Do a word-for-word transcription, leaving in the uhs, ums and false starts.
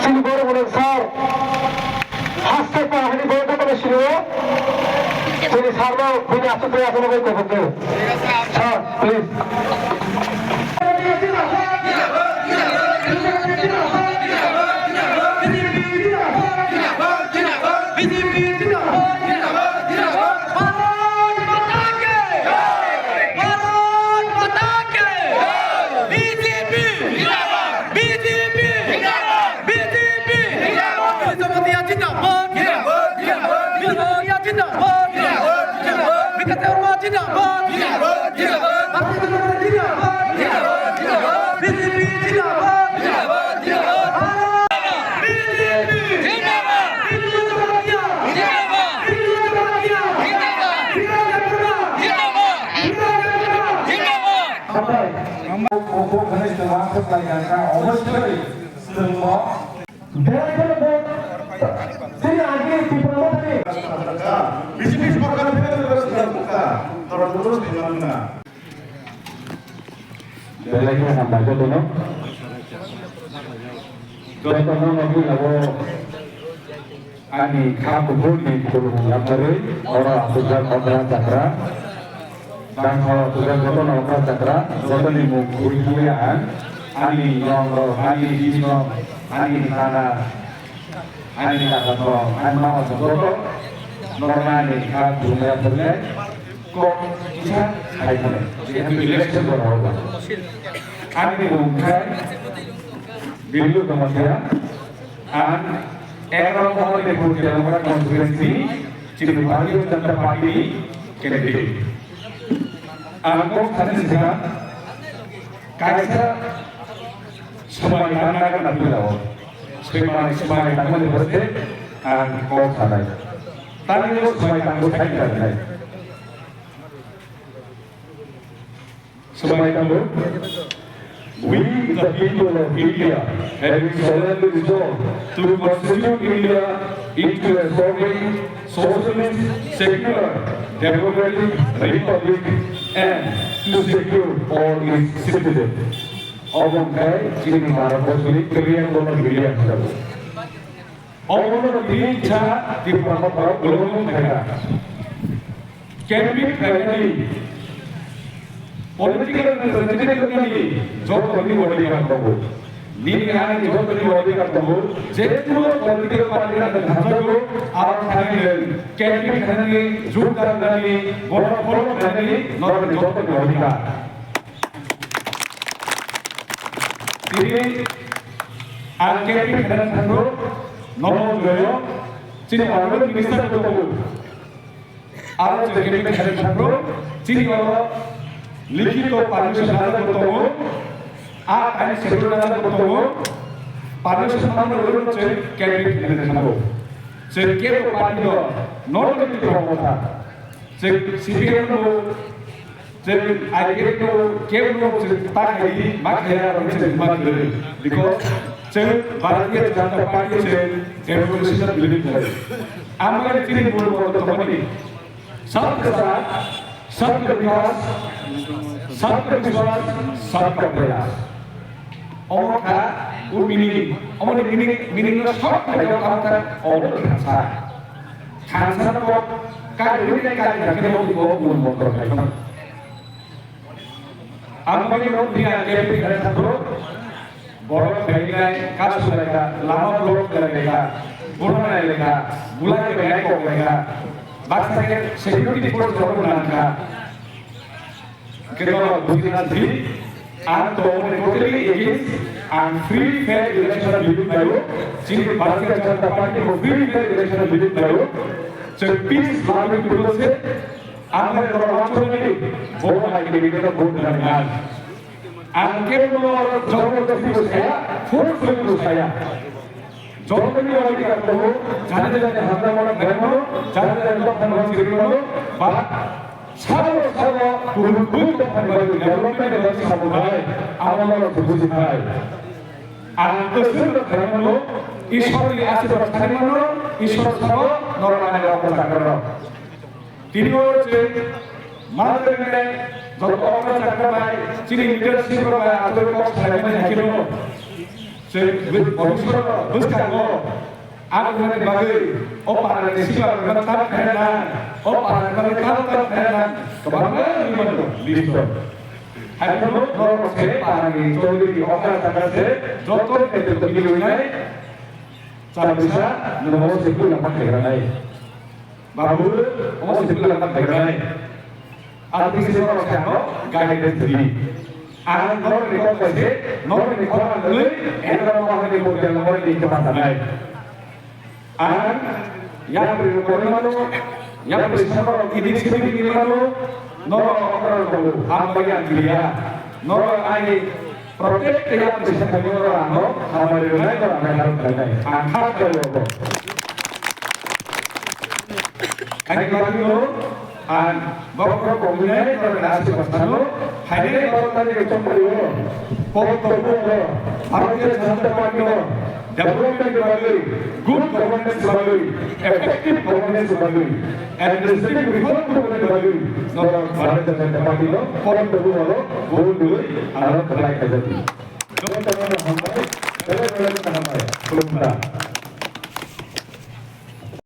Chini borok rok sir, haste pa hani borok rok sino. Chini sir no bini asuk kaya asuk kaya kaya kaya. Sir, please. Bharat माता के जय! भारत माता के जय! बीजेपी जिंदाबाद! बीजेपी जिंदाबाद! बीजेपी जिंदाबाद! बिरसा मुंडा जिंदाबाद! जिंदाबाद! जिंदाबाद! बिरसा मुंडा जिंदाबाद! जिंदाबाद! जिंदाबाद! बिकास वर्मा जिंदाबाद! जिंदाबाद! जिंदाबाद! भारतीय जनता पार्टी जिंदाबाद! जिंदाबाद! जिंदाबाद! बीजेपी जिंदाबाद! जिंदाबाद! जिंदाबाद! भारत बीजेपी जिंदाबाद! Belai khe hambai jotono. Jotono nogwi abo ani kha kuphurni khulumung yapharwi oro asukjak okra chakra. Bangkha asukjak jotono okra chakra, jotoni mung khurwi thangwi ang ani yong rok, ani bini rok, ani nana, ani kaka rok, ani mama rok joto norokno ani kha khulumung yapharwi kok kisa khai mano. Jehetu election rok. Ani mung khai Billu Jamatia. Ang egaroh Mahadev Telangana constituency chini Bharatiya Janata Party candidate. Ang kok sani sika kaisa swmai tangna gana pilao. Swmai, swmai tangmani bwswk ang kok sanai. Tangwi swmai tangbo sai kanai. Swmai tangbo. We, the people of India, having solemnly resolved to constitute India into a sovereign, socialist, secular, democratic republic and to secure all its citizens. Obo wngkha chini Bharat Borso ni Triangle of India hwnjago. Obono tini cha Tipra Motha rok bolong khaina. Campaign khainani political representative ni jotoni odhikar tongo. Nini ani jotoni odhikar tongo. Je kuno political party na thangjago, aro thangwi campaign khainani, jukdang nani, bono follow khainani, norokni jotoni odhikar. Tini ang campaign khaina thangro, nono joyo, chini honorable minister bo tongo. Aro je campaign khaina thangro, chini oro likhito permission nana bo tongo, a kaini schedule nana bo tongo, permission nana bo tongo, je campaign khaina thangro. Je kebo party no, nono ni promoter. Je C P M no, Chwng I P F no, kebo no chwng ta khai di, ma khaiya, aro chwng ma kwrwi. Because chwng Bharatiya Janata Party chwng democracy no believe khai. Amoni chini mul motto tongmani. Sabka saath, sabka vikas, sabka vishwas, sabka prayas. Omo kha, o meaning, omoni meaning, meaning no short khai kha, omo kha, omo kha sa. Thansa kok kagwi nai kagwi khe bo bo mul motto khai kha. Ang bini rok ni ang campaign khe thangro. Borok khainai kasu laika, lama block khe laika, burma nai laika, bulai khe nai kok laika. Baksa khe security force rok nang kha. Khe norok bujina di, ang to totally against, ang free fair election believe nayo, chini Bharatiya Janata Party bo free fair election believe nayo, chwng peace loving people se, ang norok wansukmani, bo hai candidate vote nang ang. Ang kebo no jabardasti bo saya, force bo saya. Jotoni odhikar tongo, jani jani hamna mano khlai mano, jani jani dopha ni bagwi chiri mano, ba sabo sabo kubun kubun dopha ni bagwi development ni bagwi sabo khlai, amo norok se buji khlai. Ang kwswk no khlai mano, Ishwar ni asirwad sani mano, Ishwar sabo norok ani rok ko chakra rok. Tini o chwng ma twngnai joto okra chakra bai chini leadership rok bai aswk kok salai mani hakhe no. Bwskango ang wngmani bagwi o parani simarokno tal khaina nang, o parani bagwi tal tal khaina nang, kwbangma wngwi mano list o. Haiphano norok se parani chowdhury okra chakra se joto netrito milwi nai, char bisa nono se puila ma khaigranai. Babu, omo sibila ka kairai. Arti sini orang siapa? Guidance di. Ang norok ni kok kaise, norok ni kok ang tuli, enggak mau hari mau jalan mau di tempat lain. Ang yang beri rumah mana, yang beri sama orang ini sini di mana, norok orang tahu apa yang dia, norok ai protect yang bisa kami orang no, sama di rumah itu orang yang harus kairai. Ang hak dari orang. Ani bagwino ang bokhorok kongwinai norokni aswk sano phainai borok tani rwchapmani o. Pok tongo o Bharatiya Janata Party no development ni bagwi, good governance bagwi, effective governance bagwi, administrative reform ni bagwi norok Bharatiya Janata Party no pok tongo o vote dui aro khlai khaijadi. Jotono hambai, jotono hambai. Khulumkha.